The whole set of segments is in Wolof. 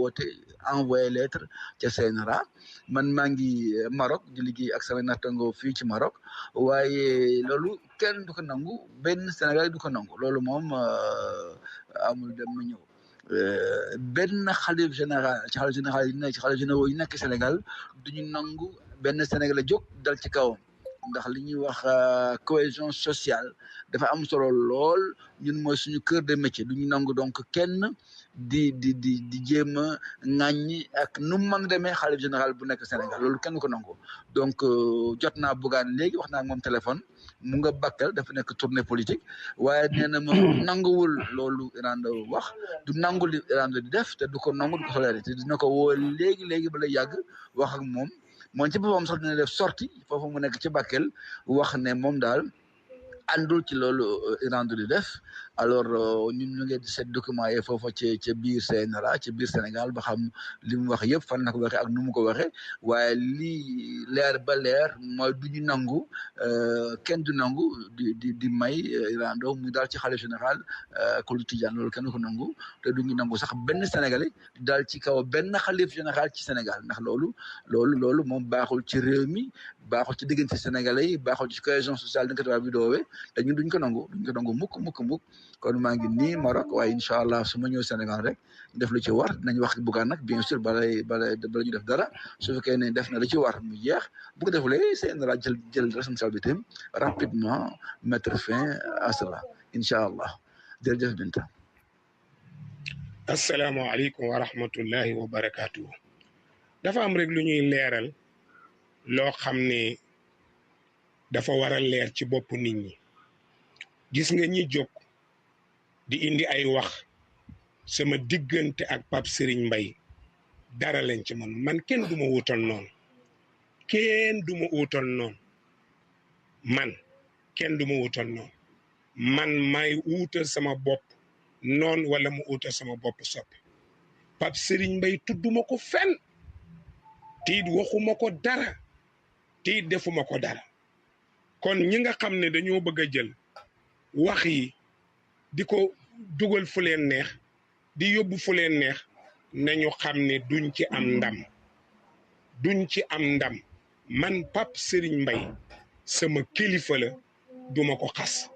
woote envoyé lettre ca CNRA man maa ngi Maroc di liggéey ak sama nattango fii ci Maroc waaye loolu kenn du ko nangu benn Sénégal du ko nangu loolu moom amul dem na ñëw benn xalif général ci xalif général yi nekk ci xalif généraux yi nekk Sénégal duñu nangu benn Sénégal a jóg dal ci kawam ndax li ñuy wax cohésion sociale dafa am solo lool ñun mooy suñu cœur de métier du ñu nangu donc kenn di jéem a ŋàññi ak nu mu mën a demee xalif général bu nekk Sénégal loolu kenn ko nangu donc jot naa Bougane léegi wax naa ak moom téléphone mu nga Bakel dafa nekk tournée politique waaye nee na ma nanguwul loolu Iranda wax du nangu li Iranda di def te du ko nangu du ko toléré te dina ko woo léegi ba lay yàgg wax ak moom ci boppam sax dina def sortie foofu mu nekk ci Bakel wax ne moom daal àndul ci loolu Iranda di def alors ñun ñu ngi seet document yi foofu ci biir CNRA ci biir Sénégal ba xam li mu wax yëpp fan la ko waxee ak nu mu ko waxee waaye lii leer ba leer mooy du ñu nangu kenn du nangu di may Iranda muy daal ci xalif général kulu Tijaan loolu kenn ko nangu te du ñu nangu sax benn Sénégalais daal ci kaw benn xalif général ci Sénégal ndax loolu moom baaxul ci réew mi baaxul ci diggante Sénégalais yi baaxul ci cohésion sociale dinga tubaab bi doowee te ñun duñ ko nangu mukk kon maa ngi nii Maroc waaye incha allah su ma ñëw Sénégal rek def lu ci war dinañ wax Bougane nag bien sûr bala ñu def dara su fekkee ne def na lu ci war mu jeex bu ko defulee CNRA jël responsabilité rapidement mettre fin à cela incha allah jërëjëf Binta. asalaamaaleykum wa rahmatullahi wa barakaatu. dafa am rek lu ñuy leeral loo xam ne dafa war a leer ci bopp nit ñi gis nga ñi jóg di indi ay wax sama diggante ak Pape Serigne Mbaye dara lañ ci man kenn du ma wutal noonu man kenn du ma wutal noonu man may wuutal sama bopp noonu wala mu wuutal sama bopp soppi Pape Serigne Mbaye tudduma ko fenn tiit waxuma ko dara tiit defuma ko dara kon ñi nga xam ne dañoo bëgg a jël wax yi di ko dugal fu leen neex di yóbbu fu leen neex nañu xam ne duñ ci am ndam man Pape Serigne Mbaye sama kilifa la duma ko xas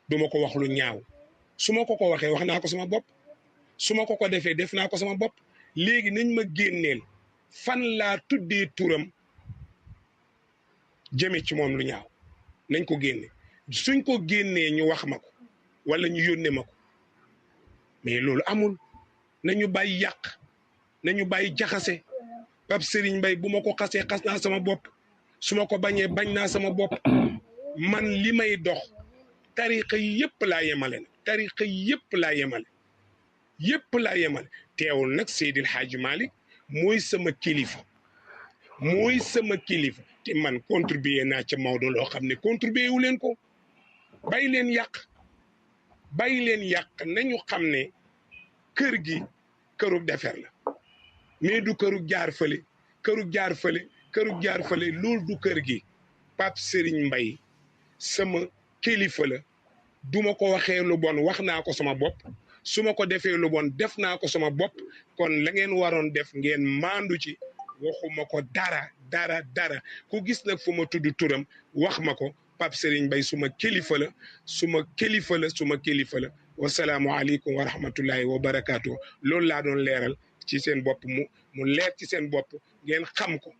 duma ko wax lu ñaaw su ma ko waxee wax naa ko sama bopp su ma ko defee def naa ko sama bopp léegi nañ ma génneel fan laa tuddee turam jëme ci moom lu ñaaw nañ ko génne suñ ko génnee ñu wax ma ko wala ñu yónnee ma ko mais loolu amul nañu bàyyi yàq nañu bàyyi jaxase Pape Serigne Mbaye bu ma ko xasee xas naa sama bopp su ma ko bañee bañ naa sama bopp man li may dox tariqa yi yëpp laa yemale teewul nag Seydil Hadji Malick mooy sama kilifa te man contribuer naa ca Maodo loo xam ne contribuer wu leen ko bàyyi leen yàq nañu xam ne kër gi kërug defer la mais du kërug jaar fële loolu du kër gi Pape Serigne Mbaye sama kilifa la duma ko waxee lu bon wax naa ko sama bopp su ma ko defee lu bon def naa ko sama bopp kon la ngeen waroon def ngeen maandu ci waxuma ko dara ku gis nag fu ma tudd turam wax ma ko Pape Serigne Mbaye suma kilifa la wasalaamu aleykum wa rahmatullahi wa barakaatu loolu laa doon leeral ci seen bopp mu leer ci seen bopp ngeen xam ko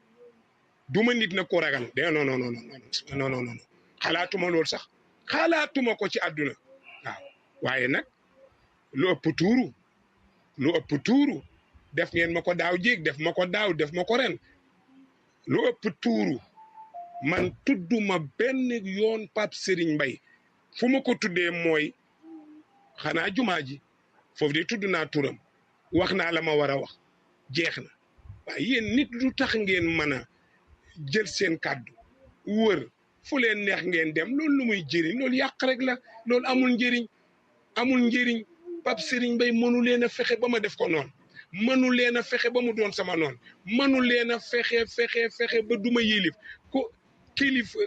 duma nit na ko ragal de non xalaatuma loolu sax xalaatuma ko ci àdduna waaw waaye nag lu ëpp tuuru def ngeen ma ko daaw jéeg def ma ko daaw def ma ko ren lu ëpp tuuru man tudduma benn yoon Pape Serigne Mbaye fu ma ko tuddee mooy xanaa jumaa ji foofu de tudd naa turam wax naa la ma war a wax jeex na waaye yéen nit lu tax ngeen mën a jël seen kàddu wër fu leen neex ngeen dem loolu lu muy jëriñ loolu yàq rek la loolu amul njëriñ Pape Serigne Mbaye mënu leen a fexe ba ma def ko noonu mënu leen a fexe ba mu doon sama noonu mënu leen a fexe ba duma yilif ko kilifa